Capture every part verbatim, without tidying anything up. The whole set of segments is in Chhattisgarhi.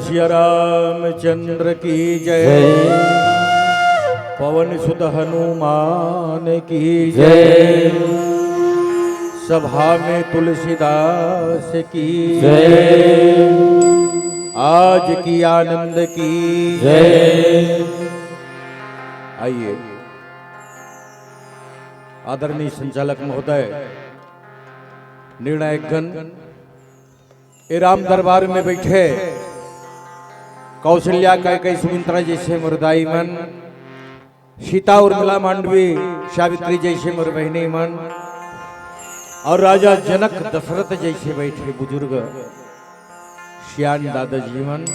सिया रामचंद्र की जय। जय। पवन सुत हनुमान की जय। जय। सभा में तुलसीदास की जय। आज की आनंद की जय। आइए, आदरणीय संचालक महोदय, निर्णायकगण, ए राम दरबार में बैठे कौशल्या, कैकई, सुमित्रा जैसे मोर दाई मन, सीता, उर्मिला, मांडवी, सावित्री जैसे मोर बहिनी मन, और राजा जनक दशरथ जैसे बैठे बुजुर्ग सियान दादाजी मन,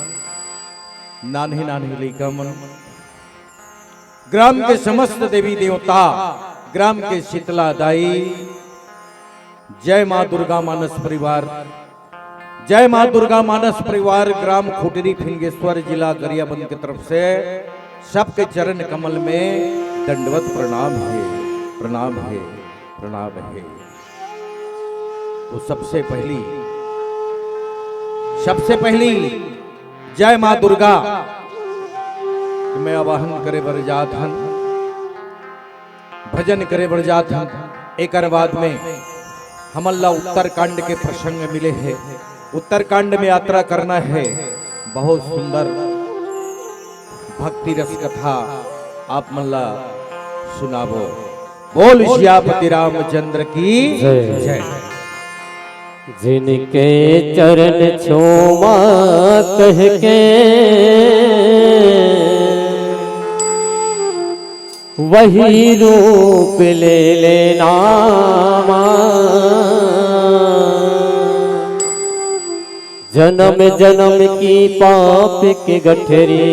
नान्ही नान्ही लइका मन, ग्राम के समस्त देवी देवता, ग्राम के शीतला दाई, जय माँ दुर्गा मानस परिवार, जय माँ दुर्गा मानस परिवार, ग्राम खुटरी फिंगेश्वर, जिला गरियाबंद की तरफ से सबके चरण कमल में दंडवत प्रणाम है, प्रणाम है, प्रणाम है। तो सबसे पहली, सबसे पहली जय माँ दुर्गा मैं आवाहन करे बर जात हन, भजन करे बर जात हन। एकर बाद में हमन ला उत्तरकांड के प्रसंग मिले हे। उत्तरकांड में यात्रा करना है, बहुत सुंदर भक्ति रस कथा आप मन ला सुनाबो। बोल सियापति रामचंद्र की जय। जय। जिनके चरण छुमा कह के वही रूप ले लेना माँ। जन्म जन्म की पाप की गठरी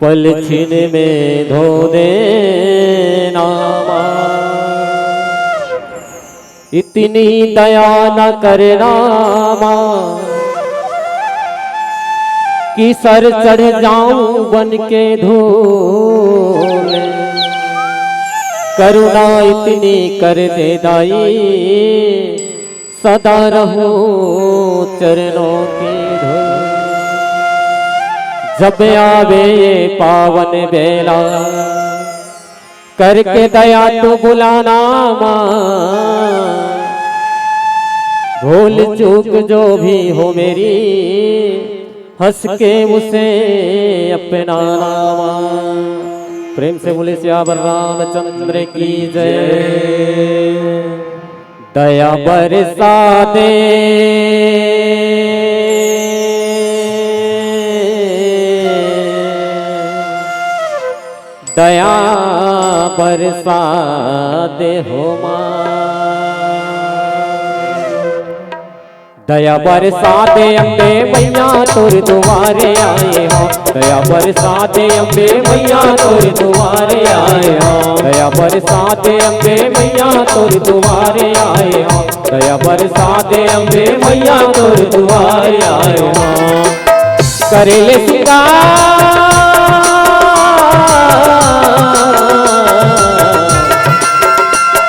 पल छिन में धो देना माँ। इतनी दया न करना माँ कि सर चढ़ जाऊं बन के धूल। करुणा इतनी कर दे दाई, सदा रहूं चरणों की धूल। जब आवे ये पावन बेला, करके दया तू बुलाना माँ। भूल चूक जो भी हो मेरी, हंस के उसे अपनाना माँ। प्रेम से बोले सियावर रामचंद्र की जय। दया बरसा दे, दया बरसा दे हो माँ। दया बरसा दे अम्बे मैया तोर दुआरे आए हो। दया बरसा दे अम्बे मैया तोर दुआरे आए हो। दया बरसा दे अम्बे मैया तोर दुआरे आए हो। दया बरसा दे अम्बे मैया तोर दुआरे आए हो। करेले सिंगार,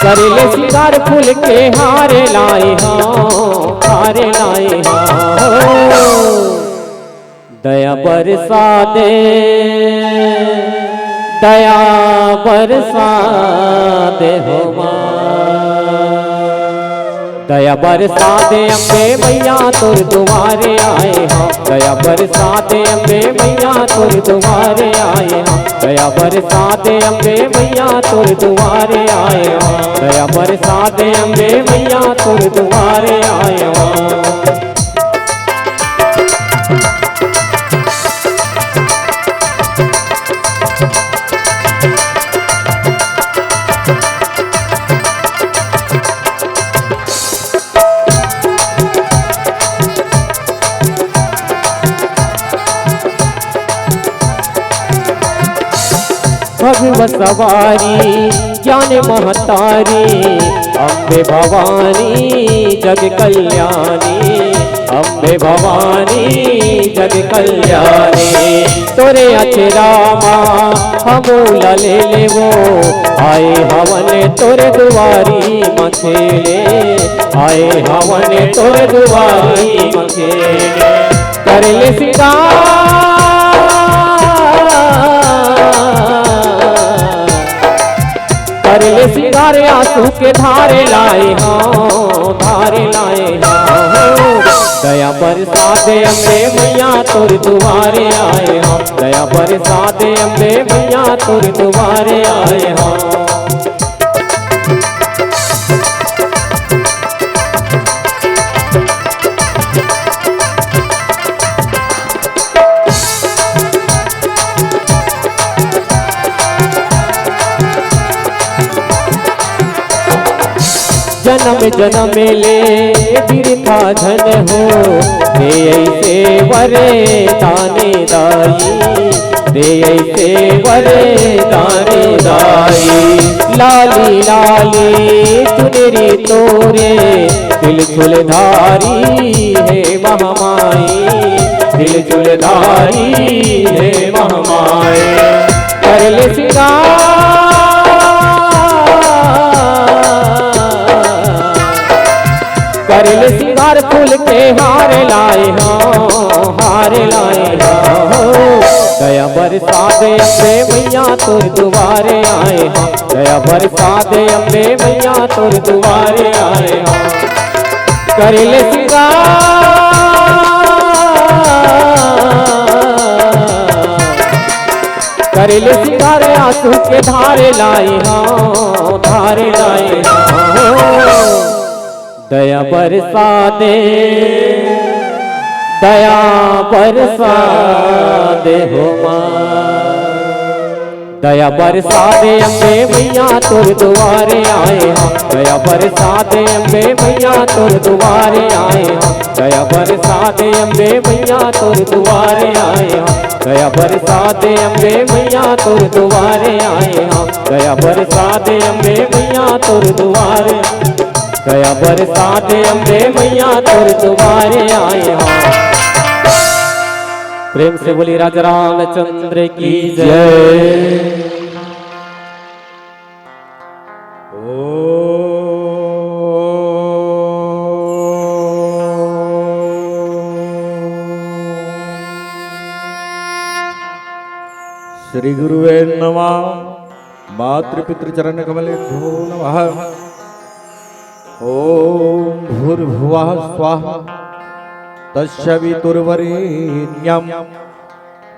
करेले सिंगार फूल के हार लाए हो, हार लाए हो। दया बरसा दे, दया बरसा दे हो माँ। दया बरसा दे अम्बे मैया तोर दुआरे आए हो। दया बरसा दे अम्बे मैया तोर दुआरे आए हो। दया बरसा दे अम्बे मैया तोर दुआरे आए हो। दया बरसा दे अम्बे मैया तोर दुआरे आए हो। भगव सवारी ज्ञान महतारी, अम्बे भवानी जग कल्याणी, अम्बे भवानी जग कल्याणी। तोरे अचरा मा हमू ला ले लेवो, आए हवन तोरे दुआरी मा खेले, आए हवन तोरे दुआरी मा खेले। कर ले सिंगार, कर ले सिंगार, आंसू के धारे लाए हंव, धारे लाए हंव। दया बरसा दे अम्बे मैया तोर दुआरे आए हंव, दया बरसा दे अम्बे मैया तोर दुआरे आए हंव। जनम जनम ले बिरथा झन हो, दे अइसे वरदान दाई, दे अइसे वरदान दाई। लाली लाली चुनरी तोरे, तिलचुल धारी हे महामाई, तिलचुल धारी हे महामाई। कर ले सिंगार, कर ले सिंगार, फूल के हार लाए हंव, हार लाए हंव। दया बरसा दे अम्बे मैया तोर दुआरे आए हंव, दया बरसा दे अम्बे मैया तोर दुआरे आए हंव। कर ले सिंगार, कर ले सिंगार, आंसू के धारे लाए हंव, धारे लाए हंव। दया बरसा दे, दया बरसा दे हो माँ। दया बरसा दे अम्बे मैया तोर दुआरे आए हंव, दया बरसा दे अम्बे मैया तोर दुआरे आए हंव, दया बरसा दे अम्बे मैया तोर दुआरे आए हंव, दया बरसा दे अम्बे मैया तोर दुआरे आए हंव, दया बरसा दे अम्बे मैया तोर दुआरे, दया बरसा दे अम्बे मैया तोर दुआरे आए हंव। प्रेम से बोली राजा रामचंद्र की जय। ओ श्री गुरुवे नमः। मातृपितृचरण कमलेभ्यो नमः। ओम भूर्भुवः स्वाहा तस्सवितुर्वरेण्यं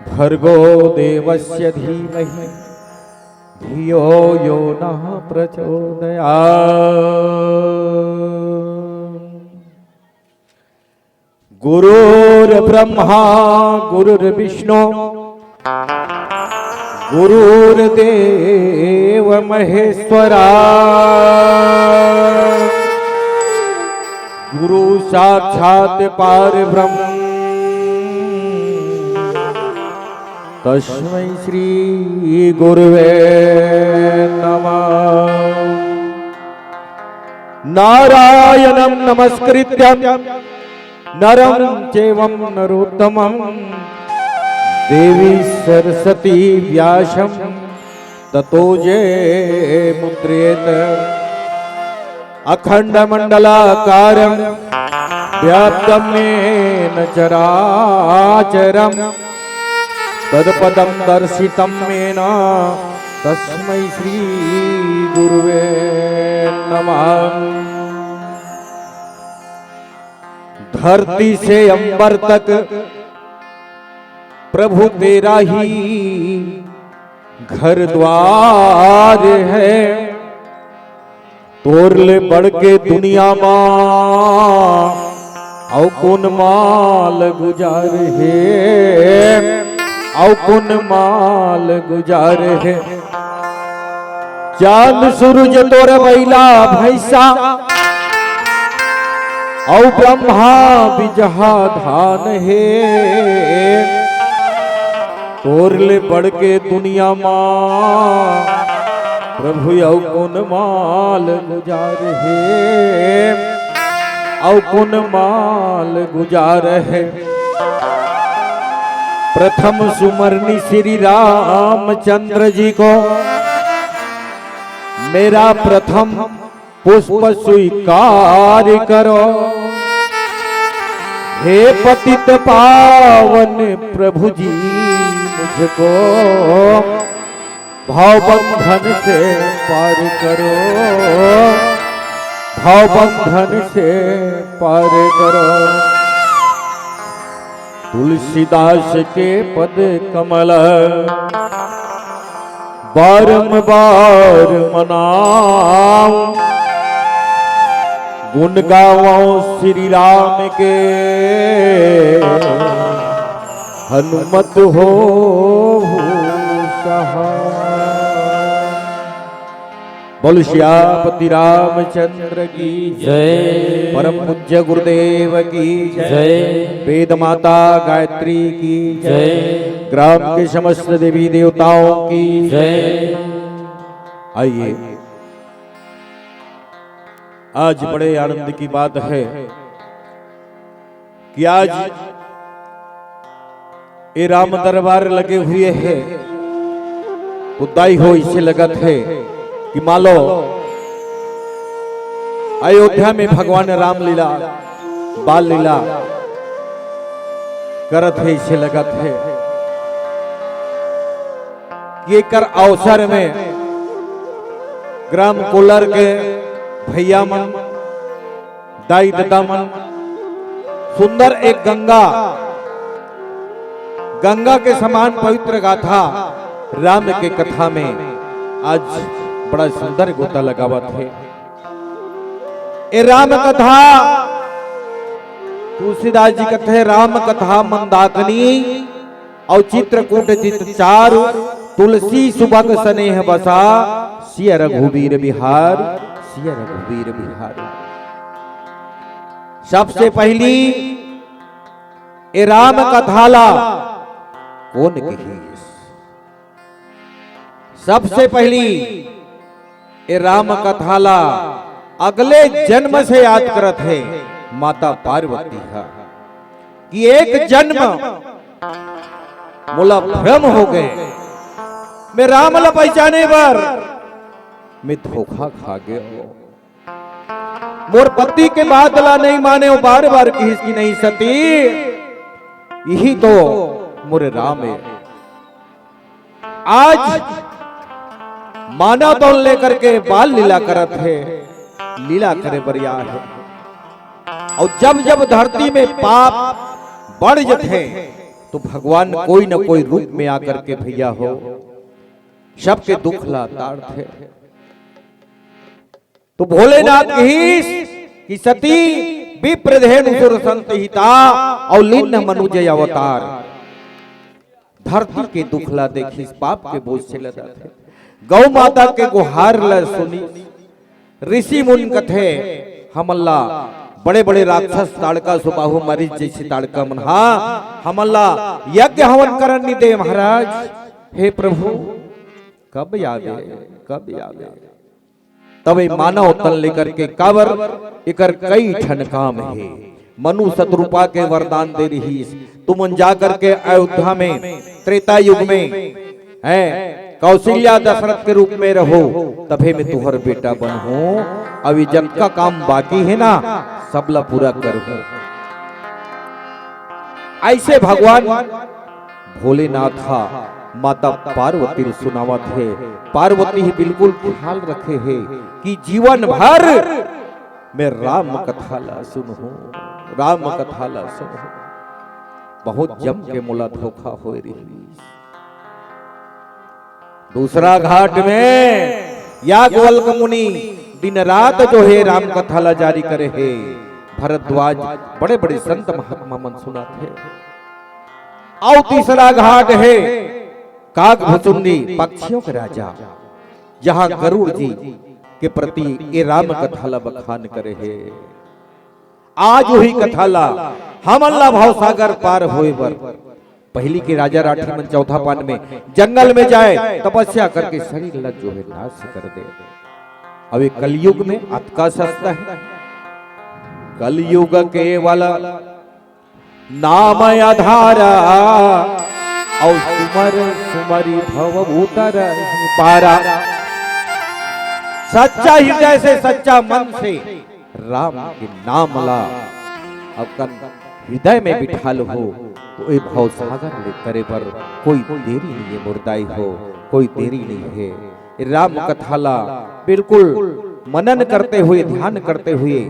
भर्गो देवस्य धीमहि धियो यो नः प्रचोदयात्। गुरुर्ब्रह्मा गुरुर्विष्णु गुरुर्देव महेश्वरा। गुरु साक्षात् परब्रह्म तस्मै श्री गुरुवे नमः। नारायणं नमस्कृत्य नरं चैवं नरोत्तमं देवी सरस्वती व्यासं ततो जयमुदीरयेत्। अखंडमंडलाकारं व्याप्तं येन चराचरं तत्पदं दर्शितं येन तस्मै श्री गुरुवे नमः। धरती से अंबर तक प्रभु तेरा ही घर द्वार है। तोर ले बढ़ के दुनिया मा अउ कोन माल गुजार हे, अउ कोन माल गुजार हे। चांद सूरज तोर बइला भैंसा, अउ ब्रह्मा बिजहा धान हे। तोर ले बढ़ के दुनिया मा प्रभु अउ कोन माल गुजार हे, अउ कोन माल गुजार हे। प्रथम सुमरनी श्री रामचंद्र जी को मेरा प्रथम पुष्प स्वीकार करो। हे पतित पावन प्रभु जी, मुझको भव बंधन से पार करो, भव बंधन से पार करो। तुलसीदास के पद कमल बारंबार मनाऊं, गुण गावो श्री राम के, हनुमत हो सहाय। बोल सियापति रामचंद्र की जय। परम पूज्य गुरुदेव की जय। वेद माता गायत्री की जय। ग्राम के समस्त देवी देवताओं की जय। आइए, आज बड़े आनंद की बात है कि आज ये राम दरबार लगे हुए है, उदाई हो इसे लगत है कि मानो अयोध्या में भगवान रामलीला, बाल लीला करत है, इसे लगत है कि एकर अवसर में ग्राम कोलर के भैया मन, दाई ददा मन सुंदर एक गंगा, गंगा के समान पवित्र गाथा राम के कथा में आज बड़ा सुंदर गोता लगावत है। ए राम कथा, तुलसीदास जी कथे, राम कथा मंदाकिनी अउ चित्रकूट जित चारु, तुलसी सुभग सनेह बसा, सिय रघुबीर बिहार, सिय रघुबीर बिहार। सबसे पहली ए राम कथा ला कोन कहिस? सबसे पहली ए राम कथा ला अगले जन्म से याद करत हे माता पार्वती ह कि एक जन्म मोला भ्रम हो गए, मैं राम ला पहचाने बर मैं धोखा खा गयो। मोर पति के बात ला नहीं माने, वो बार बार कहिस कि नहीं सती, यही तो मोर राम है। आज मानव तन लेकर के बाल लीला करत हे, लीला करे बर आय हे। अउ जब जब धरती में पाप बढ़ जथे, तो भगवान कोई न कोई रूप में आकर के भैया हो, सबके दुख ला तारथे। तो भोलेनाथ कहिस कि सती विप्र धेनु सुर संत हिता, अउ लीन्ह मनुज अवतार। धरती के दुख ला देखिस, पाप के बोझ से लदत हे। गौ माता के गुहार ला सुनिस, ऋषि मुनि कथे, हमन ला बड़े बड़े राक्षस ताड़का सुबाहु मरीच जैसे ताड़का मन हा हमन ला यज्ञ हवन करन नि दे महाराज। हे प्रभु, कब आवे, कब आवे? तब ए मानव तन लेकर के, काबर एकर कई ठन काम हे। मनु शतरूपा के वरदान दे रिहिस, तुमन जा करके अयोध्या में, त्रेता युग में, हैं, कौशल्या दशरथ के रूप में रहो, तभे मैं तुहर बेटा बनहूं। अभी जतका काम बाकी हे ना, सबला पूरा करहूं। ऐसे भगवान भोलेनाथ हा माता पार्वती ल सुनावत हे। पार्वती ही बिल्कुल ख्याल रखे हे कि जीवन भर मैं राम कथा ला सुनहूं, राम कथा ला सुनहूं। बहुत जम के मोला धोखा होए रहिस। दूसरा घाट में याज्ञवल्क मुनि दिन रात जो हे राम कथा ला जारी करे हे। भरद्वाज, बड़े बड़े संत महात्मा मन सुनात हे। अउ तीसरा घाट हे काकभुचुंडी, पक्षियों के राजा, जहां गरुड़ जी के प्रति ए राम कथा ला बखान करे हे। आज वही कथा ला हमन ला भवसागर पार होए बर, पहिली के राजा राठी मन चौथा पान में जंगल में जाए, तपस्या करके शरीर ला जो हे नाश कर दे। अब ये कलयुग में अतका सस्ता हे। कलयुग केवल नाम आधारा, अउ सुमर सुमरि भव उतरहि पारा। सच्चा हृदय से, सच्चा मन से राम के नाम ला अपन हृदय में बिठा लहू, तो ए भव सागर ले तरे बर कोई देरी नइ हे मोर दाई हो, कोई देरी नइ हे। ए राम कथा ला बिल्कुल मनन करते हुए, ध्यान करते हुए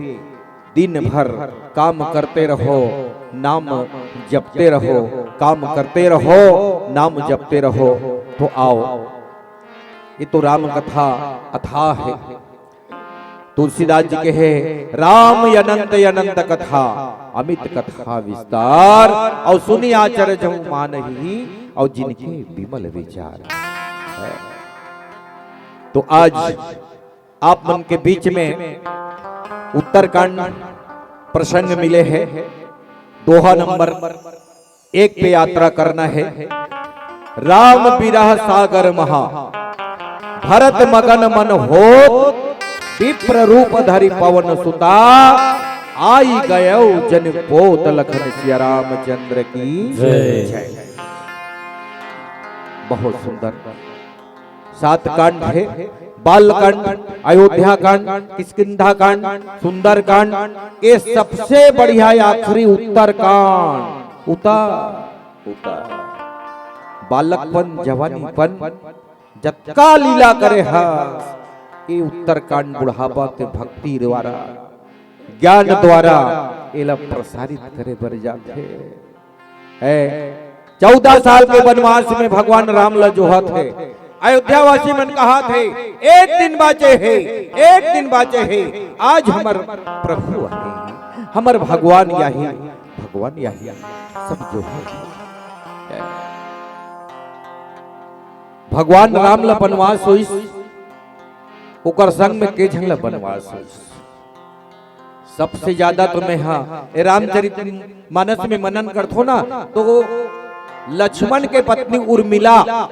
दिन भर काम करते रहो, नाम जपते रहो, काम करते रहो, नाम जपते रहो। तो आओ, ये तो राम कथा अथाह हे। तुलसीदास जी कहे, "राम अनंत अनंत कथा, अमित कथा विस्तार, अउ सुनि आचरजहु मानहि, अउ जिनके विमल विचार।" तो आज आप मन के बीच में उत्तरकांड प्रसंग मिले हे, दोहा नंबर एक पे यात्रा करना हे। राम बिरह सागर महा, भरत मगन मन होत, विप्र रूप धरि पवन सुता, आई गयो जन पोत लखन सिया रामचंद्र की जय। जय। बहुत सुंदर। सात कांड हे, बाल कांड, अयोध्या कांड, किष्किंधा कांड, सुंदर कांड, ये सबसे बढ़िया आखिरी उत्तर कांड। उतर, उतर। बालकपन, जवानीपन, जतका लीला करे हा, ये उत्तर कांड बुढ़ापा के भक्ति द्वारा, ज्ञान द्वारा एला प्रसारित करे बर जाथे। है। चौदह साल के वनवास में भगवान राम ला जोहत हे। अयोध्या वासी मन कहत हे, "एक दिन बाचे हे, एक दिन बाचे हे, आज हमर प्रभु आही, हमर भगवान आही, भगवान आही।" सब जोहत हे। भगवान राम ला वनवास होइस, ओकर संग में के झन ला वनवास होइस। सबसे ज्यादा तो मैं, हाँ, ए रामचरित मानस में मनन करथो ना, तो वो लक्ष्मण के पत्नी उर्मिला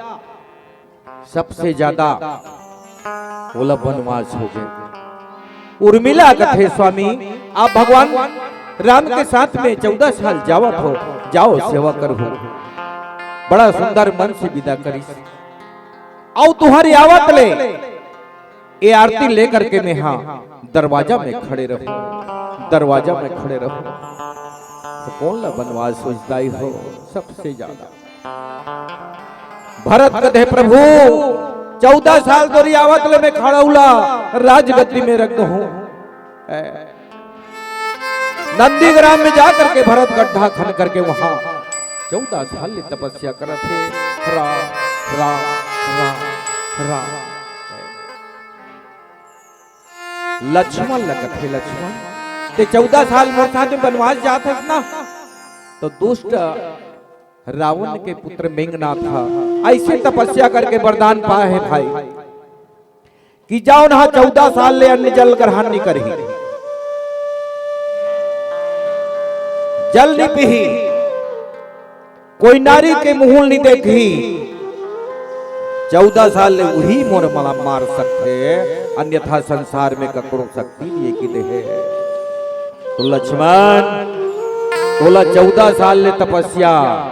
सबसे ज्यादा ओला वनवास हो गए। उर्मिला कथे, "स्वामी, आप भगवान राम के साथ में चौदह साल जावत हो, जाओ सेवा करहु।" बड़ा सुंदर मन से विदा करिस। अउ तुहरी आवत ले ए आरती लेकर के मैं, हाँ, दरवाजा में खड़े रहूं, दरवाजा में खड़े रहूं। तो कोन ला वनवास होइस दाई हो सबसे ज्यादा? भरत कथे, "प्रभु, चौदह साल तोरी आवत ले मैं खड़उला राजगद्दी में रख दूं।" ए, नंदीग्राम में जा करके भरत गड्ढा खन करके वहां चौदह साल ले तपस्या करत हे। राम, राम, राम, राम। लक्ष्मण ल कथे, "लक्ष्मण, ते चौदह साल मोर साथ में वनवास जात हस ना, तो दुष्ट रावण के पुत्र मेघनाथ ह ऐसे तपस्या करके वरदान पाए हे भाई कि जौन ह चौदह साल ले अन्न जल ग्रहण नइ करही, जल नइ पीही, कोई नारी के मुंह ल नइ देखही, चौदह साल ले उही मोर मला मार सकथे, अन्यथा संसार में ककरो शक्ति नइ हे कि देहे।" तो लक्ष्मण, तोला चौदह साल ले तपस्या,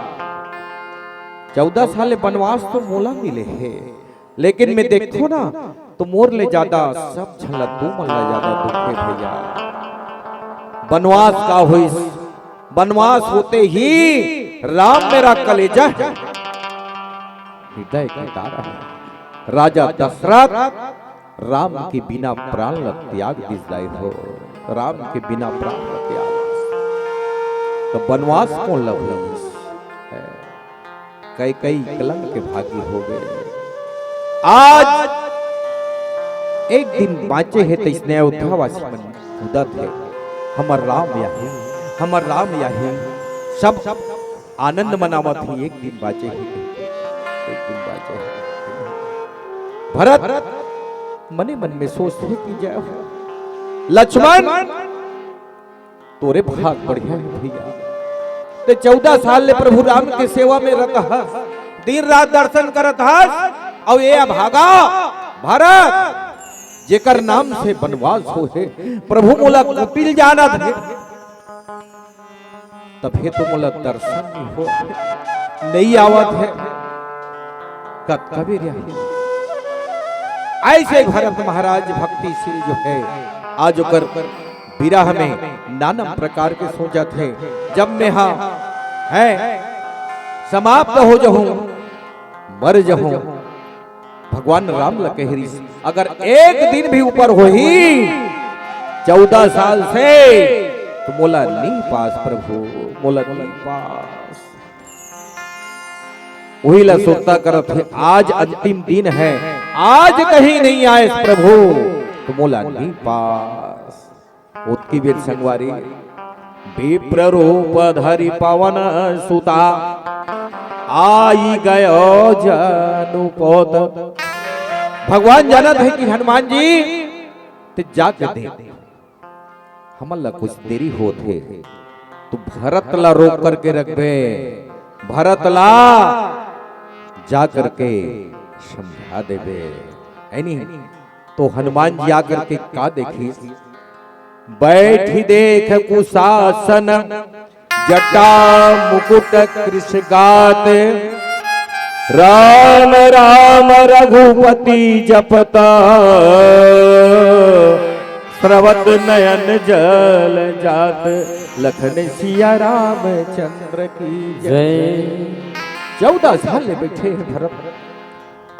चौदह साल ले वनवास तो मोला मिले हे, लेकिन मैं देखथों ना, तो मोर ले ज्यादा सब झन ला, तुमन ला ज्यादा दुख हे भैया। वनवास का होइस? वनवास होते ही राम मेरा कलेजा है, हृदय का तारा है। राजा दशरथ राम के बिना प्राण ला त्याग दिस दाई हो, राम के बिना प्राण ला त्याग दिस। तो वनवास कोन ला होइस? कैकई कलंक के भागी हो गए। आज एक दिन बांचे हे, तइसने अयोध्यावासी मन कूदत हे, "हमर राम आही, हमर राम आही।" सब आनंद मनावत हे, "एक दिन बांचे हे, एक दिन बांचे हे।" भरत मने मन में सोचथे कि जय हो लक्ष्मण, तोरे भाग बढ़िया हे भैया, ते चौदह साल ले प्रभु राम के सेवा में रत हस, दिन रात दर्शन करत हस, अउ ए अभागा भरत, जेकर नाम से वनवास हो हे, प्रभु मोला कुटिल जानत हे, तभे तो मोला दर्शन नइ हो, नइ आवत हे, कतका बेर आही। ऐसे भरत महाराज भक्तिशील जो हे, आज ओकर बिरह में नाना प्रकार के सोचत हे, जब मैं हा है समाप्त हो जहूं, मर जहूं, भगवान राम ल कहे रिहिस, अगर एक दिन भी ऊपर होही चौदह साल से, तो मोला नी पास प्रभु, मोला नी पास। वही ला सुरता करत हे, आज अंतिम दिन है, आज कहीं नहीं आए प्रभु, तो मोला नी पास। ओतकी बेर संगवारी, विप्र रूप धरि पवन सुता, आई गयो जनु पोत। भगवान जानत हे कि हनुमान जी, ते जाके दे, हमन ला कुछ देरी होत हे, तो भरत ला रोक करके रखबे, भरत ला जा करके समझा देबे, है नी? तो हनुमान जी आकर के का देखिस? बैठी देख कुशासन, जटा मुकुट कृष गात। राम राम रघुपति जपता, स्रवत नयन जल जात। लखन सिया रामचंद्र की जय। जय। चौदह साल ले बैठे हैं भरत,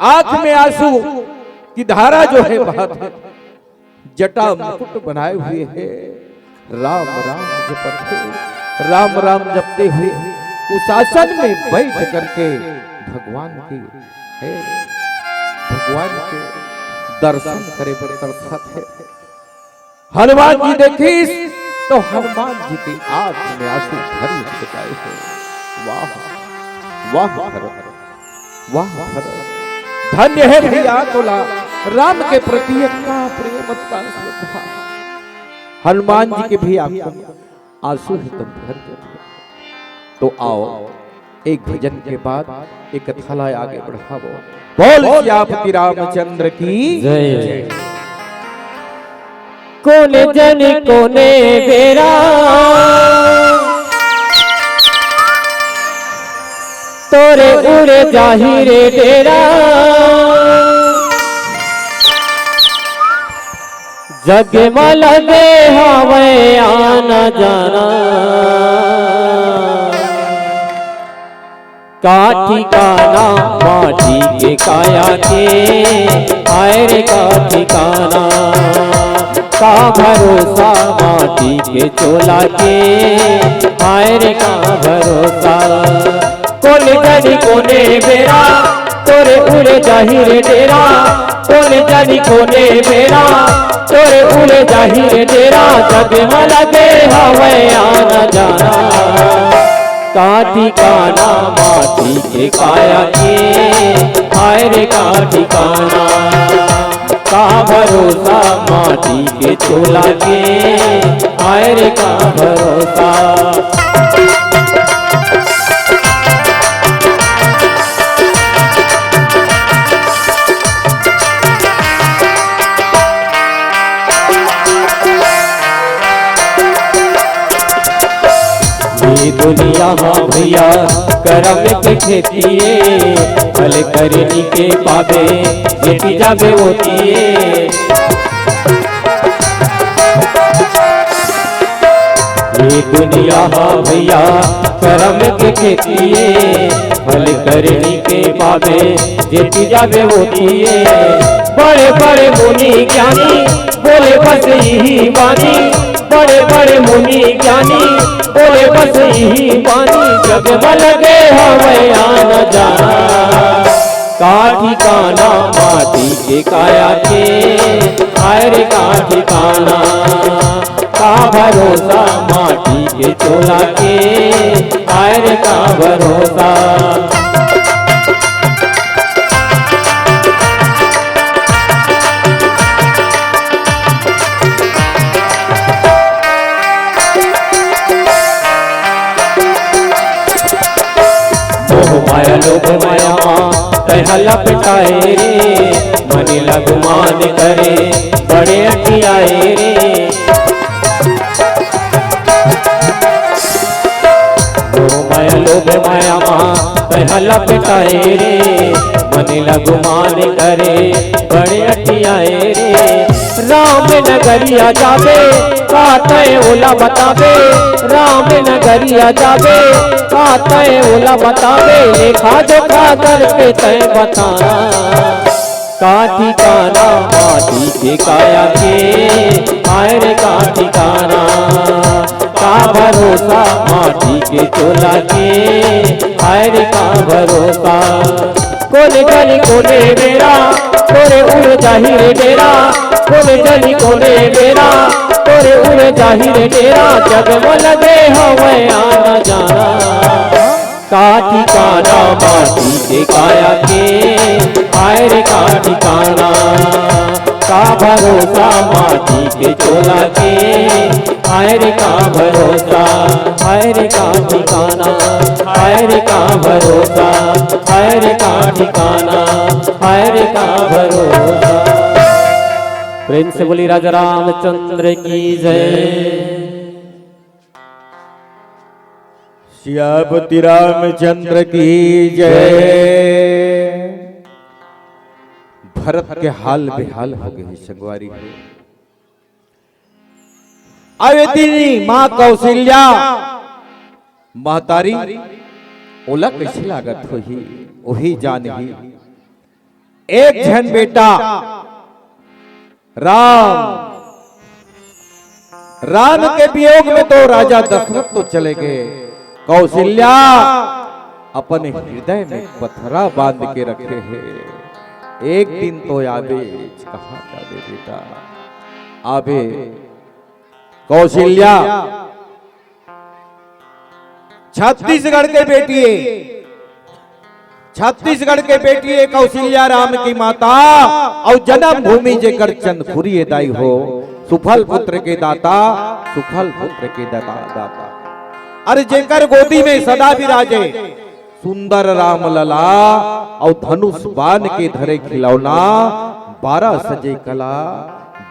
आंख में आंसू की धारा जो है बहत है, जटा मुकुट बनाए हुए है, राम राम जपत है, राम राम जपते हुए उस आसन में बैठ करके भगवान की है, भगवान के दर्शन करे बर तरसत है। हनुमान जी देखिस तो हनुमान जी के आंख में आंसू भरी हुए आए हैं। वाह, वाह भरत, वाह भरत, धन्य है भैया तोला राम के प्रति इतना प्रेम, इतना श्रद्धा। हनुमान जी के भी आंखों में आंसू ही तुम भर देते। तो आओ, एक भजन के बाद एक कथा ला आगे बढ़ावो। बोल सियापति रामचंद्र की जय। कोने जनी कोने बेरा तोरे उड़े जाही रे डेरा। जग म लगे हवय आना जाना, का ठिकाना माटी के काया के, हाय रे का ठिकाना, का भरोसा माटी के चोला के, हाय रे का भरोसा। कोन जानी कोने बेरा तोरे उड़े जाही रे डेरा, कोन जानी कोने बेरा तोरे उड़े जाही रे डेरा। जग म लगे हवय आना जाना, का ठिकाना माटी के काया के, हाय रे का ठिकाना, का भरोसा माटी के चोला के, हाय रे का भरोसा। ये दुनिया हाँ भैया करम के खेती ए, फल करनी के पाबे जेती जाबे ओती ए। ये दुनिया हाँ भैया करम के खेती ए, फल करनी के पाबे जेती जाबे ओती ए। बड़े बड़े मुनि ज्ञानी बोले बस इही बानी, बड़े बड़े मुनि ज्ञानी बोले बस इही बानी। जग म लगे हवय आना जाना, का ठिकाना माटी के काया के, हाय रे का ठिकाना, का भरोसा माटी के चोला के, हाय रे का भरोसा। मोह माया लोभ माया मा तैं ह लपटाए रे, मन ला गुमान करे बड़े अटियाए रे। मोह माया लोभ माया मा तैं ह लपटाए रे, मन ला गुमान करे बड़े अटियाए रे। राम नगरिया जाबे, का तैं ओला बताबे। राम नगरिया जाबे, का तैं ओला बताबे। लेखा जोखा करके तैं बताना। का ठिकाना माटी के काया के, हाय रे का ठिकाना। का भरोसा माटी के चोला के, हाय रे का भरोसा। कोने जानी कोने बेरा, कोने उड़ जाही रे डेरा। कोने जानी कोने बेरा, कोने उड़ जाही रे डेरा। जग में लगे हवय आना जाना। का ठिकाना माटी के काया के, हाय रे का ठिकाना। का भरोसा माटी के चोला के, हाय रे का भरोसा। हाय रे का ठिकाना, हाय रे का भरोसा। हाय रे का ठिकाना, हाय रे का भरोसा। प्रेम से बोली राजा रामचंद्र की जय। सियापति रामचंद्र की जय। भरत के हाल बेहाल हो गे संगवारी हो। अब इतनी माँ कौशल्या महतारी ओला कैसे लागत होही, वही जानही। एक झन बेटा राम, राम के वियोग में तो राजा दशरथ तो चले गए, कौशल्या अपन हृदय में पथरा बांध के रखे हे। एक दिन तो आबे, कहाँ जाबे बेटा, आबे। कौशल्या छत्तीसगढ़ के बेटी हे, छत्तीसगढ़ के बेटी हे कौशल्या राम की माता, अउ जन्मभूमि जेकर चंदखुरी हे दाई हो, सुफल पुत्र के दाता, सुफल पुत्र के दाता, दाता। अरे जेकर गोदी में सदा विराजे सुंदर राम लला, अउ धनुष बाण के धरे खिलौना, बारह सजे कला,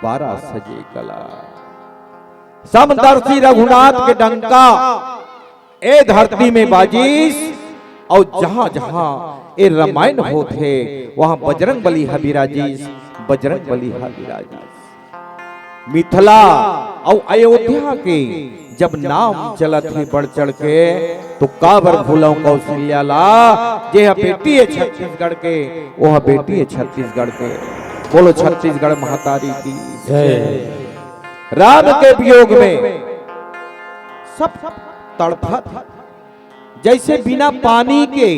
बारह सजे कला। समदर्शी रघुनाथ के डंका ए धरती में बाजिस, अउ जहां जहां ए रामायण होत हे, वहां बजरंग बली ह विराजिस, बजरंग बली ह विराजिस। मिथिला अउ अयोध्या के जब नाम चलत हे बढ़ चढ़ के, तो काबर भूलंव कौशल्या ला, जे ह बेटी हे छत्तीसगढ़ के, वो ह बेटी हे छत्तीसगढ़ के। बोलो छत्तीसगढ़ महतारी की जय। राम के वियोग में सब तड़फत, जैसे बिना पानी के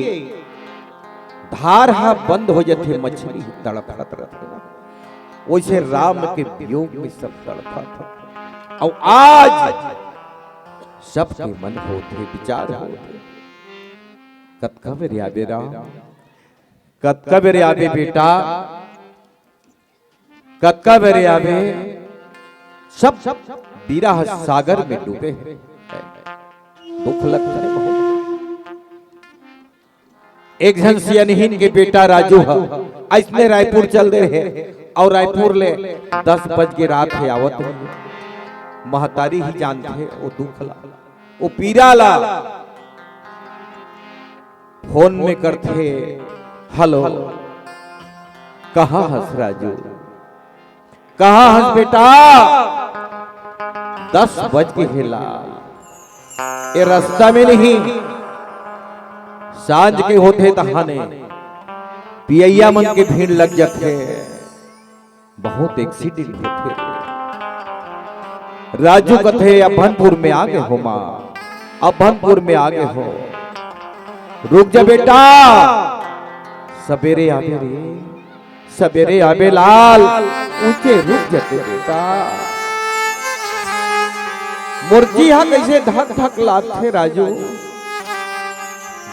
धार ह बंद हो जाथे, मछली तड़फत रथे ना, वैसे राम के वियोग में सब तड़फत हे। अउ आज सबके मन होथे, विचार होथे, कतका बेर आबे राम, कतका बेर आबे बेटा, कतका बेर आबे, सब विरह सागर में डूबे हे। दुख लगता है बहुत। एक झन सियनहीन के बेटा राजू ह अइसने रायपुर चल दे रहे, अउ रायपुर ले दस बज के रात हे आवत हे। महतारी ही जानथे वो दुख ला, वो पीरा ला। फोन में करथे, "हेलो, कहाँ हस राजू? कहाँ हस बेटा? दस बज गे हे लाल, ए रस्ता में नहीं, सांझ के होथे तहाने पियैया मन के भीड़ लग जाथे।" बहुत एक्सीडेंट होथे। राजू कथे, "अभनपुर में आ गे हो माँ, अभनपुर में आ गे हो।" "रुक जा बेटा, सबेरे आबे रे, सबेरे आबे लाल, उंचे रुक जाते बेटा।" मोर जी हा कैसे धक धक लागथे राजू,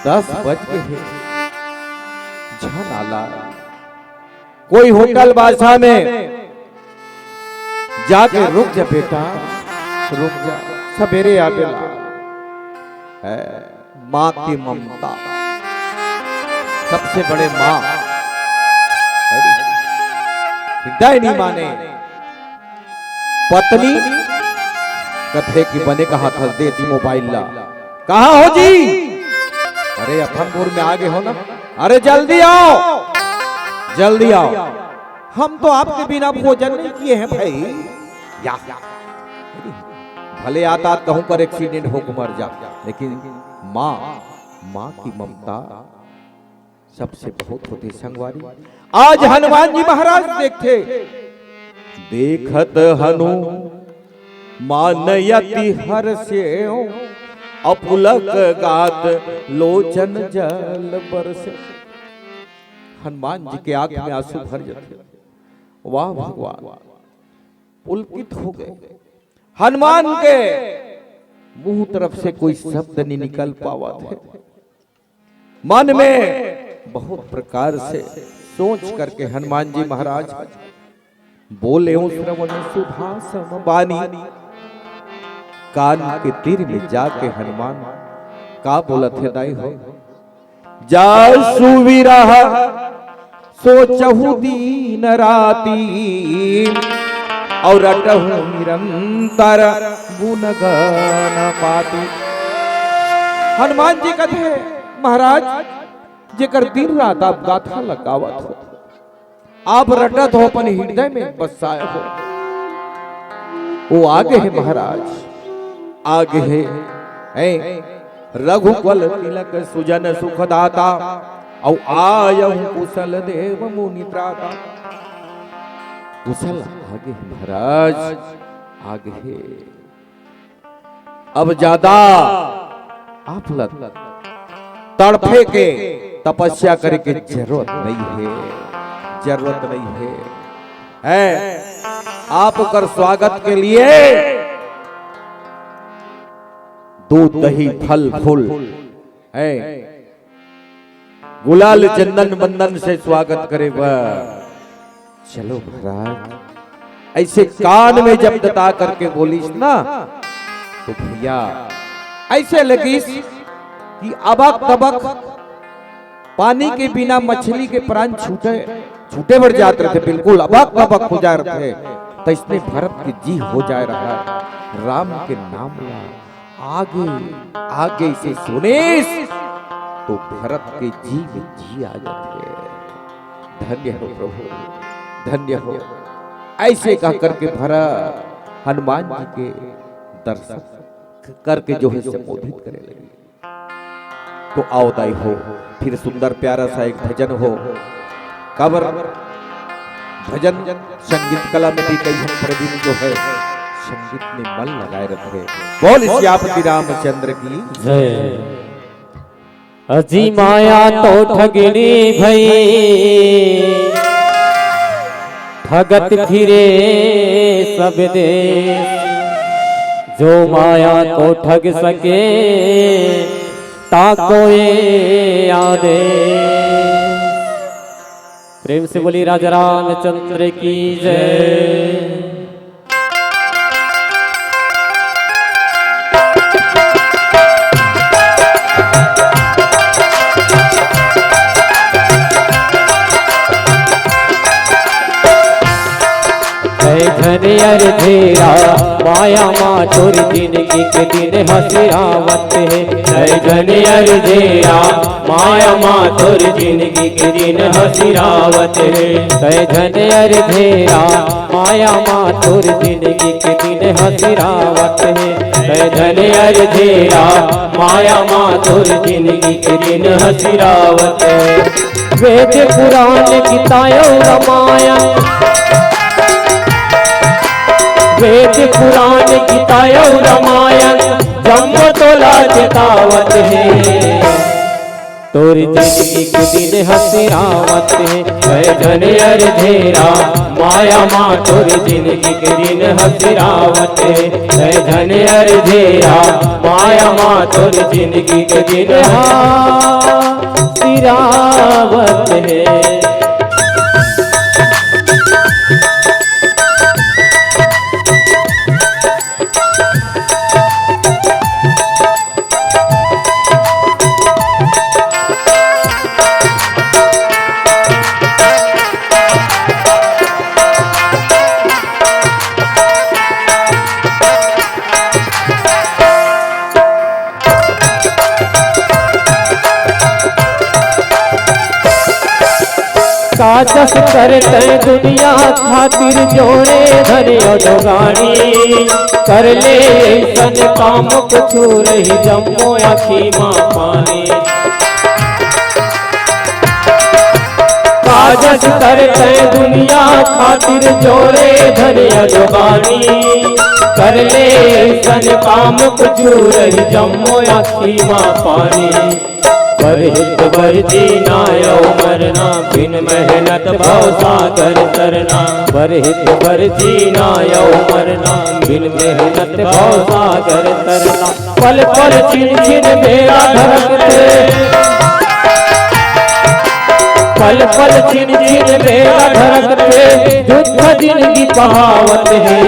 दस बज गे हे, झन आला। कोई होटल बासा में जाके रुक जा बेटा, रुक जा, सबेरे आबे ला। है माँ की ममता, सबसे बड़े माँ, है नी? हृदय नहीं माने। पत्नी कथे कि बने कहा था, दे दी मोबाइल ला। "कहाँ हो जी?" "अरे अभनपुर में आ गे हो ना।" "अरे जल्दी आओ, जल्दी आओ।" हम तो आपके बिना भोजन नहीं किए हैं भाई। या भले आतात कहूं कर एक्सीडेंट होके मर जा, लेकिन माँ, माँ की ममता सबसे बहुत होथे संगवारी। आज हनुमान जी महाराज देखथे, देखत हनु मान अति हरसेव, अपुलक गात लोचन जल बरसे। हनुमान जी के आंख में आंसू भर जाथे। वाह भगवान, पुलकित हो गए। हनुमान के मुंह तरफ से कोई शब्द नहीं निकल पावत हे। मन में बहुत प्रकार से सोच करके हनुमान जी महाराज बोले, श्रवण सुधा सम बानी। कान के तीर में जाके हनुमान का बोलत हे दाई हो, जासु विरह सोचहु दीन राती, अउ रटहु निरंतर गुन गन पाती। हनुमान जी कथे, महाराज, जेकर दिन रात आप गाथा ल गावत हो, आप रटत हो, अपन हृदय में बसाए हो, वो आगे हे महाराज, आगे हे, हैं? रघुकुल तिलक सुजन सुखदाता, अउ आयहु कुशल देव मुनि त्राता। कुशल आगे हे महाराज, आगे हे। अब ज्यादा आप ल तड़फे के, तपस्या करे के जरूरत नहीं हे, जरूरत नहीं हे। हैं, आप ओकर स्वागत के लिए दूध, दही, फल, फूल, हैं, गुलाल, चंदन, बंदन से स्वागत करे बर। चलो महाराज, ऐसे कान में जब दता करके बोलिस ना, तो भैया, ऐसे लगिस कि अबक तबक पानी के बिना मछली के प्राण छूटे, छूटे बर जात रथे, बिल्कुल अबक तबक हो जात रथे। तो इसने भरत के जी हो जाए रहा, राम के नाम ला आगे, आगे से सुनिस, तो भरत के जी में जी आ जाथे। धन्य हो प्रभु, धन्य हो। ऐसे कह करके भरत हनुमान जी के दर्शन करके जो है संबोधित करे लगे। तो आओ दाई हो, फिर सुंदर प्यारा सा एक भजन हो। काबर भजन संगीत कला में भी कई झन प्रवीण जो है संगीत में मन लगाए रथे। बोल सियापति रामचंद्र की जय। अजी माया तो ठगनी भई, ठगत फिरे सब देश। जो माया को ठग सके, ताको ये आदेश। प्रेम से बोली राजा रामचंद्र की जय। जय धनियर धेरा, माया मा तोर जिनगी के दिन हसियावत हे। जय धनियर धेरा, माया मा तोर जिनगी के दिन हसियावत हे। जय धनियर धेरा, माया मा तोर जिनगी के दिन हसियावत हे। जय धनियर धेरा, माया मा तोर जिनगी के दिन हसियावत हे। वेद पुराण गीता अउ रामायण, वेद पुराण गीता अउ रामायण, जम्मो तोला चेतावत हे। तोर जिनगी के दिन हसियावत हे, जय धनियर धेरा, माया मा तोर जिनगी के दिन हसियावत हे। जय धनियर धेरा, माया मा तोर जिनगी के दिन हसियावत हे। जस कर तैं दुनिया खातिर जोड़े धन अउ जोगाड़ी, कर ले अइसन काम कुछु रही जम्मो आँखी मा पानी। काजस कर तैं दुनिया खातिर जोड़े धन अउ जोगाड़ी, कर ले अइसन काम कुछु रही जम्मो आँखी मा पानी। बर हित बर जीना अउ मरना, बिन मेहनत भव सागर तरना। बर हित बर जीना अउ मरना, बिन मेहनत भव सागर तरना। पल पल छिन छिन बेरा धड़कथे, पल पल छिन छिन बेरा धड़कथे, दुख जिनगी पहावत हे।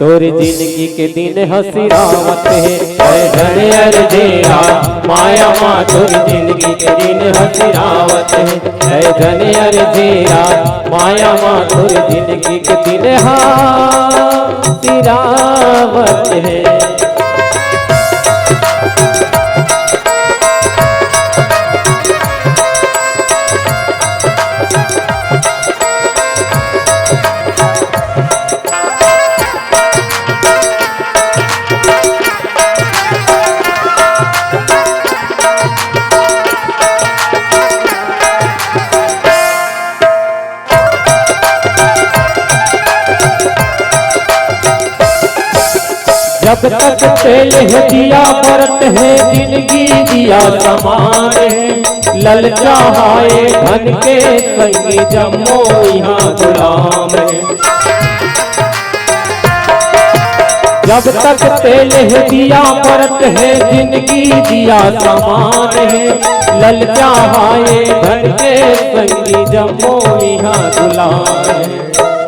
तोर जिनगी के दिन हसिरावत हे, ऐ धन अर जेरा, माया मा तोर जिनगी के दिन हसिरावत हे, ऐ धन अर जेरा, माया मा तोर जिनगी के दिन हसिरावत हे। जब तक तेल हे दिया बरत हे, जिनगी दिया समान हे। ललचाहाए धन के संगी, जम्मो इहाँ गुलाम हे। जब तक तेल हे दिया बरत हे, जिनगी दिया समान हे। ललचाहाए धन के संगी, जम्मो इहाँ गुलाम हे।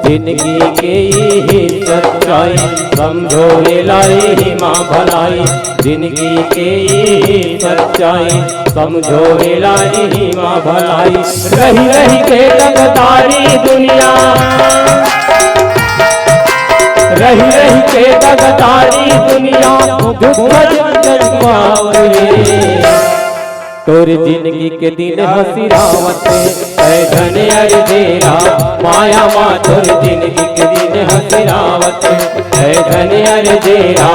जिनगी के इही सच्चाई, समझो एला इही मा भलाई। जिनगी के इही सच्चाई, समझो एला इही मा भलाई। रही रही के दगदारी दुनिया, रही रही के दगदारी दुनिया, दुख जन जन पावे। तोर जिनगी के दिन हसिरावत हे, ऐ धन अर जेरा, माया मा तोर जिनगी के दिन हसिरावत हे, ऐ धन अर जेरा,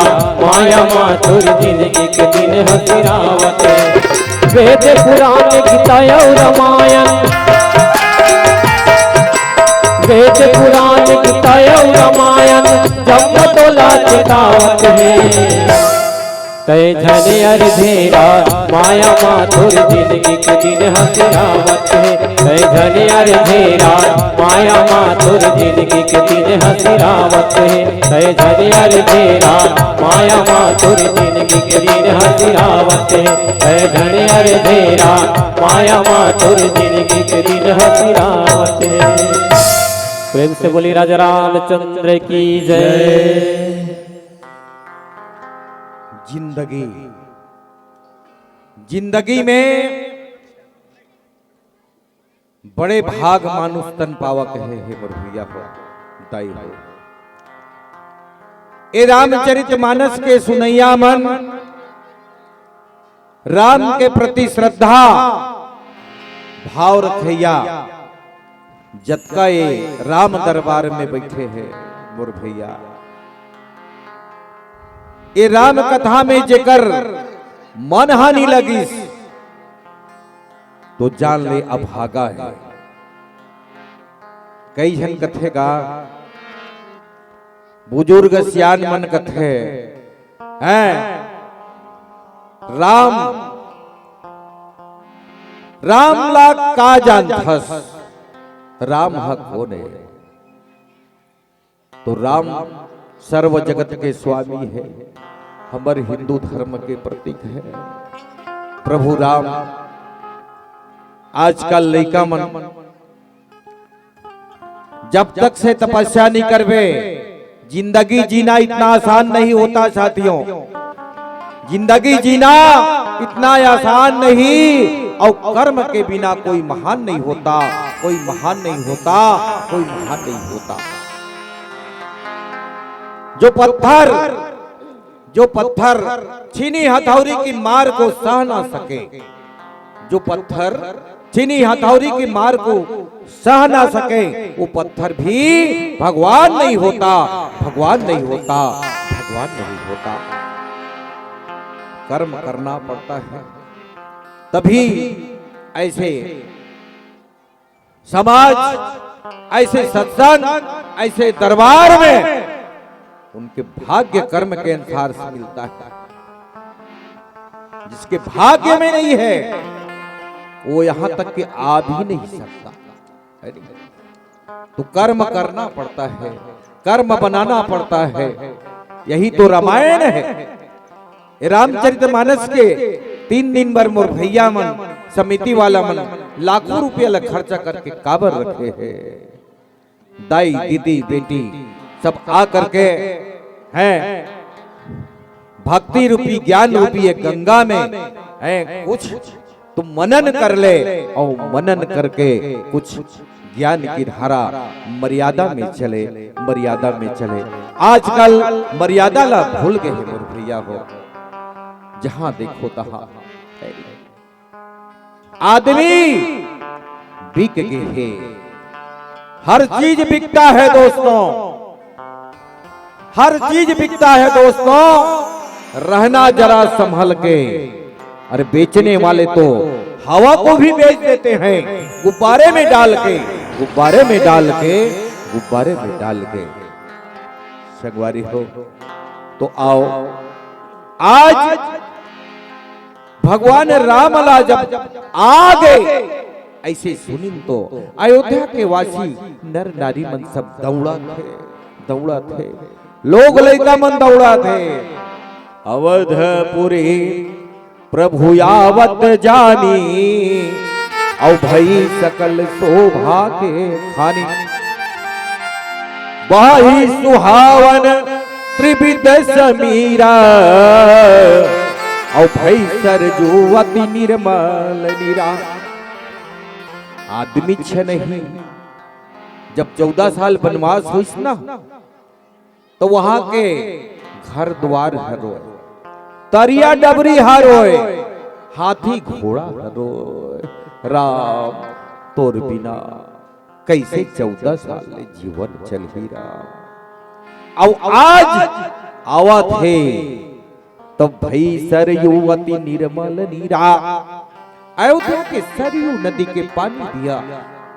माया मा तोर जिनगी के दिन हसिरावत हे। वेद पुराण गीता अउ रामायण, वेद पुराण गीता अउ रामायण, जम्मो तोला चेतावत हे। तैं धन अर जेरा, माया मा तोर जिनगी के दिन हसिरावत हे। तैं धन अर जेरा, माया मा तोर जिनगी के दिन हसिरावत हे। तैं धन अर जेरा, माया मा तोर जिनगी के दिन हसिरावत हे। तैं धन अर जेरा, माया मा तोर जिनगी के दिन हसिरावत हे। प्रेम से बोली राजा रामचंद्र की जय। जिंदगी, जिंदगी में बड़े भाग मानुष तन पावा कहे हे मोर भैया हो, दाई हो। ए रामचरित मानस के सुनैया मन, राम के प्रति श्रद्धा भाव रखैया, जतका ये राम दरबार में बैठे हे मोर भैया, ये राम कथा में जेकर मन हानि लगिस, तो जान ले अभागा हे। कई झन कथे गा, बुजुर्ग सियान मन कथे, हैं, राम, राम ला का जानथस, राम ह कोन हे? तो राम सर्व जगत के स्वामी हे, हमर हिंदू धर्म के प्रतीक हे प्रभु राम। आजकल लइका मन जब तक से तपस्या नहीं करबे, जिंदगी जीना इतना आसान नहीं होता साथियों। जिंदगी जीना इतना आसान नहीं, और कर्म के बिना कोई महान नहीं होता, कोई महान नहीं होता, कोई महान नहीं होता। जो पत्थर, जो पत्थर छीनी हथौड़ी की मार को सह ना सके, जो पत्थर चीनी हथौड़ी की मार को सह ना सके, वो पत्थर भी भगवान नहीं होता, भगवान नहीं होता, भगवान नहीं होता। कर्म करना पड़ता है, तभी ऐसे समाज, ऐसे सत्संग, ऐसे दरबार में उनके भाग्य कर्म के अनुसार से मिलता है। जिसके भाग्य में नहीं है, वो यहां तक कि आ भी नहीं सकता। तो कर्म करना पड़ता है, कर्म बनाना पड़ता है। यही तो रामायण है। ये रामचरित मानस के तीन दिन बर मोर भैया मन, समिति वाला मन लाखों रुपया ला खर्चा करके काबर रखे हैं। दाई, दीदी, बेटी सब आ करके हैं, भक्ति रूपी, ज्ञान रूपी ये गंगा में हैं, कुछ तो मनन कर ले, और मनन करके कुछ ज्ञान की धारा मर्यादा में चले, मर्यादा में चले। आजकल मर्यादा ला भूल गए हैं मोर भैया हो, जहां देखो तहां आदमी बिक गए हैं। हर चीज बिकता है दोस्तों, हर चीज बिकता है दोस्तों। रहना जरा संभल के। अरे बेचने वाले तो हवा को भी बेच देते हैं, गुब्बारे में डाल के, गुब्बारे में डाल के, गुब्बारे में डाल के। संगवारी हो, तो आओ आज भगवान राम ला जब आ गए, ऐसे सुनिन तो अयोध्या के वासी नर नारी मन सब दौड़ा थे, दौड़ा थे, लोग लइका मन दौड़ा थे। अवधपुरी प्रभु आवत जानी, अउ भई सकल शोभा के खानी। बाही सुहावन त्रिविध समीरा, अउ भई सरजू अति निर्मल नीरा। आदमी छनही जब चौदह साल बनवास होइस ना, तो वहां के घर द्वार हरोय, तरिया डबरी हरोय, हाथी घोड़ा हरोय। राम, तोर बिना कैसे चौदह साल ले जीवन चलही राम। अउ आज आवत हे, तब भई सरयू अति निर्मल नीरा। अयोध्या के सरयू नदी के पानी दिया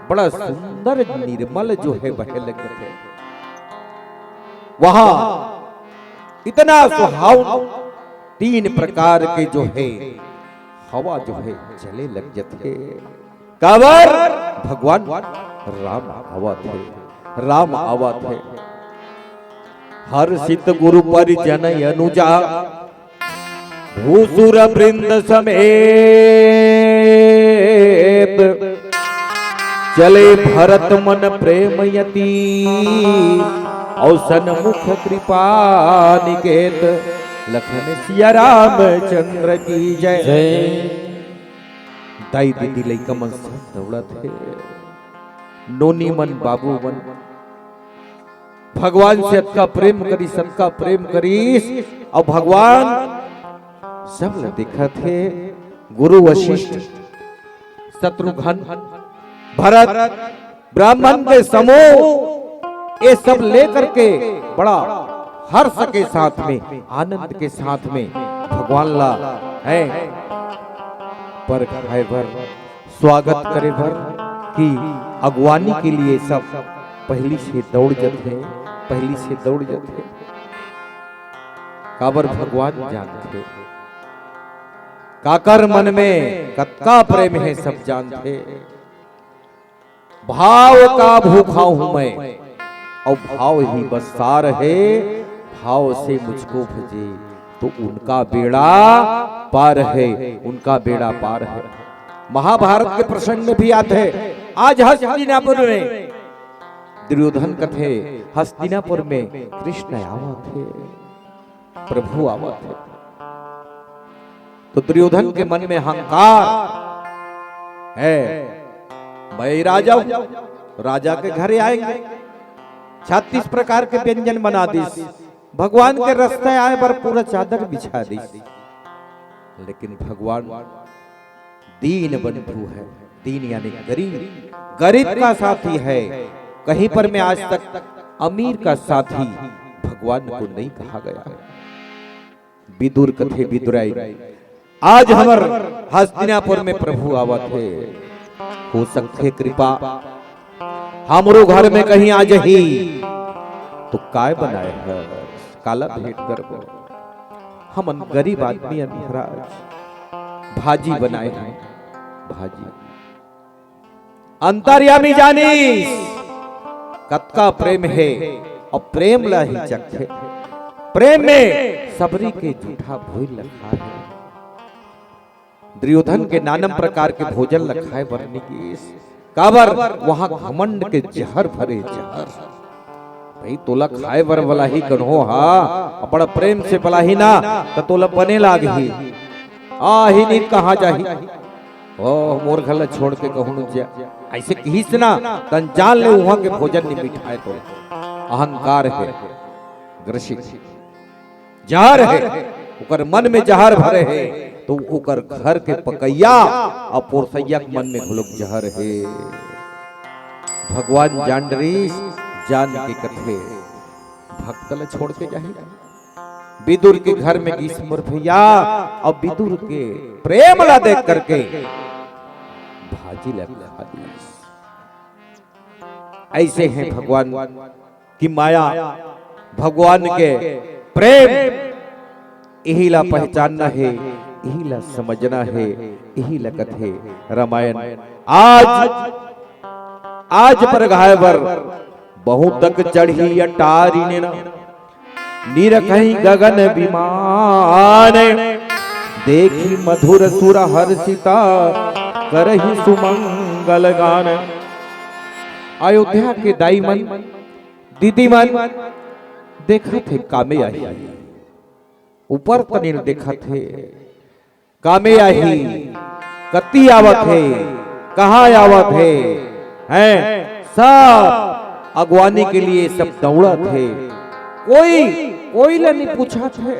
बड़ा सुंदर निर्मल जो है बहे लगथे। वहां इतना सुहावन तीन प्रकार के जो है हवा जो है चले लग जथे। काबर भगवान राम आवत हे, राम आवत हे। हर्षित गुरु परिजन अनुजा भूसुर वृंद समेत, चले भरत मन प्रेम यति, अउ सन्मुख कृपा निकेत। लखन सिया रामचंद्र की जय। जय। दाई दीदी लइका मन सब दौड़त हे, नोनी मन बाबू मन भगवान से अतका प्रेम करिस, अतका प्रेम करिस, अउ भगवान सब ल देखत हे। गुरु वशिष्ठ, शत्रुघ्न, भरत, ब्राह्मण के समूह, ये सब लेकर के बड़ा हर्ष के साथ में, आनंद के साथ में भगवान ला है पर खाए बर स्वागत करे बर कि अगुवानी के लिए सब पहिली से दौड़ जथे, पहिली से दौड़ जथे। काबर भगवान जानथे, काकर मन में कतका प्रेम हे, सब जानथे। भाव का भूखा हूं मैं, और भाव ही बस सार है, भाव से मुझको भजे तो उनका बेड़ा पार है, उनका बेड़ा पार है। महाभारत के प्रसंग में भी आथे, आज हस्तिनापुर में दुर्योधन कथे, हस्तिनापुर में कृष्ण आवत हे, प्रभु आवत हे। तो दुर्योधन के मन में अहंकार है, मैं राजा हूं, राजा के घरे आएंगे। छत्तीस प्रकार के व्यंजन बना दिस, भगवान के रस्ते आए बर पूरा चादर बिछा दिस। लेकिन भगवान दीन बंधु है, दीन यानी गरीब, गरीब का साथी है। कहीं पर में आज तक अमीर का साथी भगवान को नहीं कहा गया है। विदुर कथे विदुराई, आज हमर हस्तिनापुर में प्रभु आवत हे, हो सकथे कृपा हमरो घर में कहीं आ जही, तो काय बनाए हस, काला भेंट करबो? हमन गरीब आदमी हन महाराज, भाजी बनाए हन, भाजी। अंतर्यामी जानिस कतका प्रेम हे, अउ प्रेम ला ही चखे। प्रेम में सबरी के जूठा भोज लखाए हे। दुर्योधन के नानम प्रकार के भोजन लखाए बर निकेश, काबर वहां घमंड के जहर भरे, जहर। भाई, तोला खाए बर बलाही कन्हो हा, बड़ा प्रेम से बलाही ना, त तोला बने लागही। आही नीत कहाँ जाही? ओ, मोर घर ला छोड़ के कहूँ जा। ऐसे कहिस ना, तन जान ले उहाँ के भोजन नहीं मिठाए तो। अहंकार है, ग्रसित। जहर है, ओकर मन में जहर भरे है, तो ओकर घर के पकैया अउ पोरसैया के मन में घलोक जहर है। भगवान जान डरिस, जान के कथे, भक्त ला छोड़ के जाही। विदुर के घर में गिस मोर भैया, अउ विदुर के प्रेम ला देख करके भाजी ला खा लिस। ऐसे हैं भगवान की माया, भगवान के प्रेम। इही ला पहचानना है, इही ला समझना है, इही ला कथे रामायण। आज, आज पर घाय बर बहुत तक चढ़ी अटारी ने ना, निरखही गगन विमान। देखी मधुर सुर हर्षिता, करही सुमंगल गान। अयोध्या के दाई मन, दीदी मन, देखत हे कामे आही, ऊपर तनिल देखत हे। कामे आही, कति आवत हे, कहाँ आवत हे, हैं? सब अगुवानी के लिए सब दौड़त हे। कोई, कोई ला नहीं पूछत हे।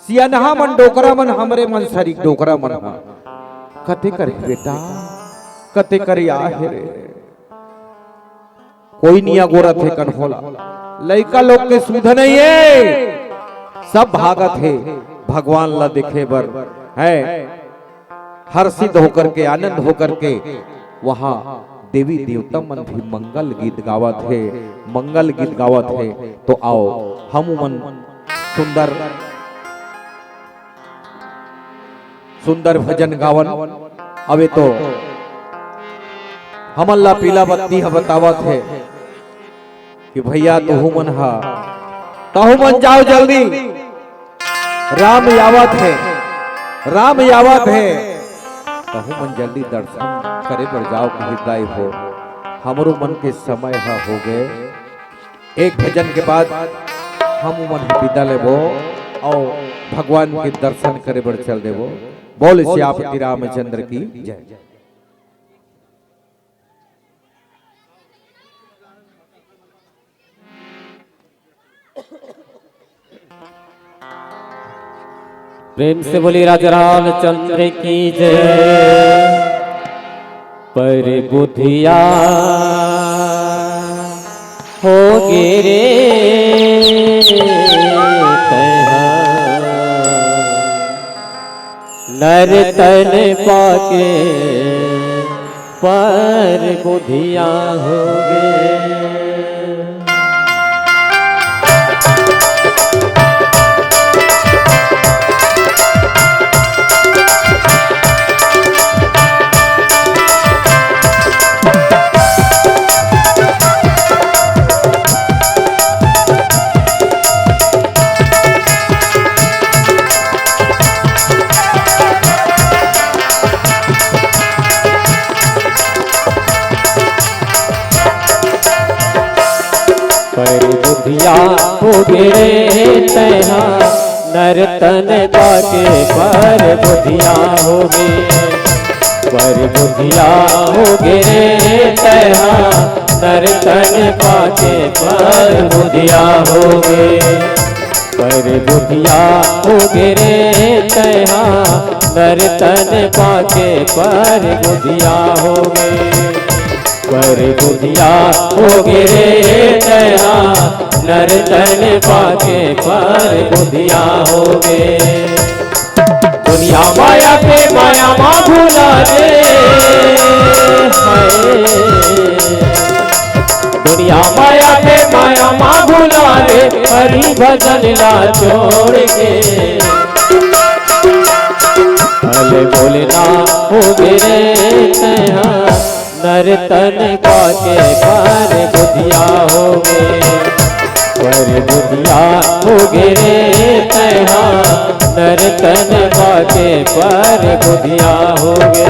सियानहा मन, डोकरा मन, हमरे मन सरी डोकरा मन हा। कते कर हे बेटा, कते कर या हे रे? कोई नहीं अगोरत हे कन्हो ला। लइका लोग के सुध नहीं है, सब भागत हे भगवान ला देखे बर, है हर्षित होकर के, आनंद होकर के। वहाँ देवी देवता मन भी मंगल गीत गावत हे, मंगल गीत गावत हे। तो आओ हम मन सुंदर सुंदर भजन गावन। अबे तो हमन ला पीला बत्ती ह बतावत हे कि भैया तहू मन हा, तहू मन जाओ जल्दी, राम आवत हे, राम आवत हे, तहू मन जल्दी दर्शन करे बर जाओ कहित हे हो। हमरो मन के समय ह हो गए। एक भजन के बाद हम मन विदा लेबो अउ भगवान के दर्शन करे बर चल देबो। बोल सियापति रामचंद्र की जय। प्रेम से बोली राजा रामचंद्र की जय। पर बुधिया हो गे रे तैहा, नर तन पाके पर बुधिया हो गे। पर बुधिया हो गे रे तैहा, नर तन पाके पर बुधिया हो गे। पर बुधिया हो गे रे तैहा, नर तन पाके पर बुधिया हो गे। पर बुधिया होगे रे तैहा, नर तन पाके पर बुधिया होगे। पर बुधिया होगे रे तैहा, नर तन पाके पर बुधिया होगे। दुनिया माया के माया मा भुला रे, हाय। दुनिया माया के माया मा भुला रे, हरि भजन ला छोड़ के। अले बोलना होगे रे तैहा, नर तन पाके पर बुधिया होगे। पर बुधिया होगे रे तैहा, नर तन पाके पर बुधिया होगे।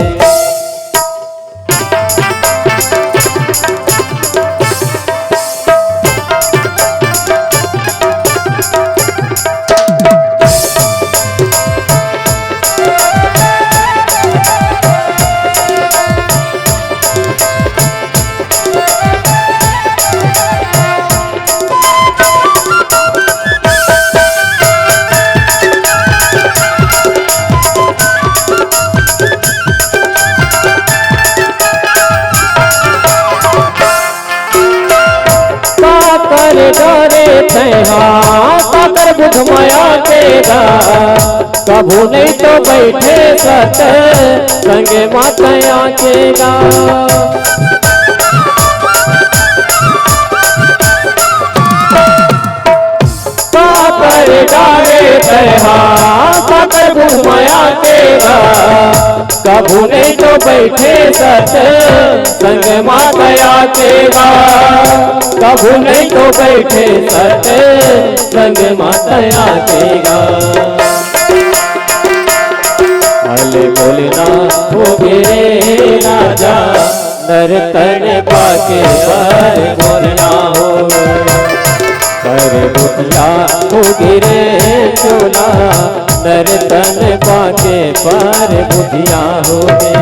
काकर डरे तैहा, काकर बुध माया के गा, कभू नहीं तो बैठे सत संग मातया के गा। काकर डारे तैहा, काकर बुध माया के गा, कभू नहीं तो बैठे सत संग मातया के गा, कभू नहीं तो बैठे सत संग मातया के गा। अले बोलना होगे रे राजा, नर तन पाके पर बोलना हो। पर बुधिया होगे रे चोला, नर तन पाके पर बुधिया होगे।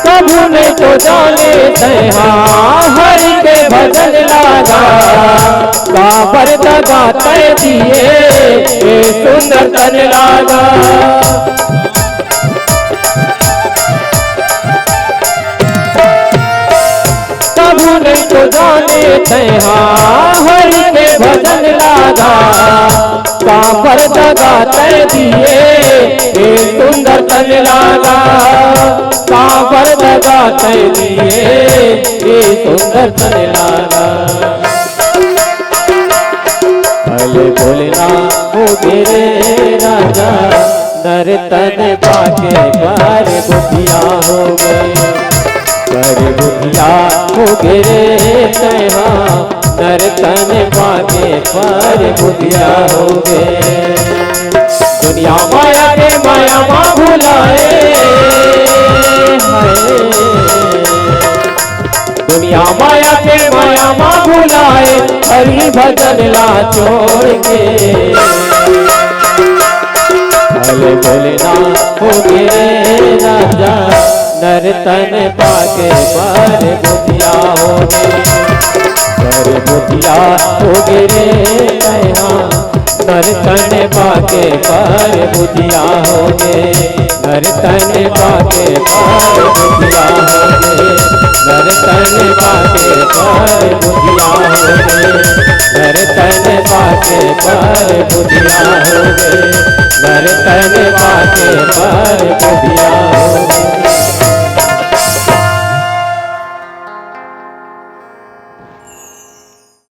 कभू नहीं तो जाने तैहा हरि के भजन लागा, काबर दगा तै दिए ए सुंदर तन लागा। कभू नहीं तो जाने तैहा हरि के भजन लागा, काबर दगा तै दिए ए सुंदर तन लागा, काबर दगा तै दिए ए सुंदर तन लागा। अले बोलना होगे रे राजा, नर तन पाके पर बुधिया होगे। पर बुधिया होगे रे तैहा, नर तन पाके पर बुधिया होगे। दुनिया माया के माया मा भुलाए, हाय। दुनिया माया के माया मा भुलाए, हरि भजन ला छोड़ के। अले बोलना होगे रे राजा, नर तन पाके पर बुधिया होगे। पर बुधिया होगे रे तैहा, नर तन पाके पर बुधिया होगे। नर तन पाके पर बुधिया होगे। नर तन पाके पर बुधिया होगे। नर तन पाके पर बुधिया होगे। नर तन पाके पर बुधिया होगे।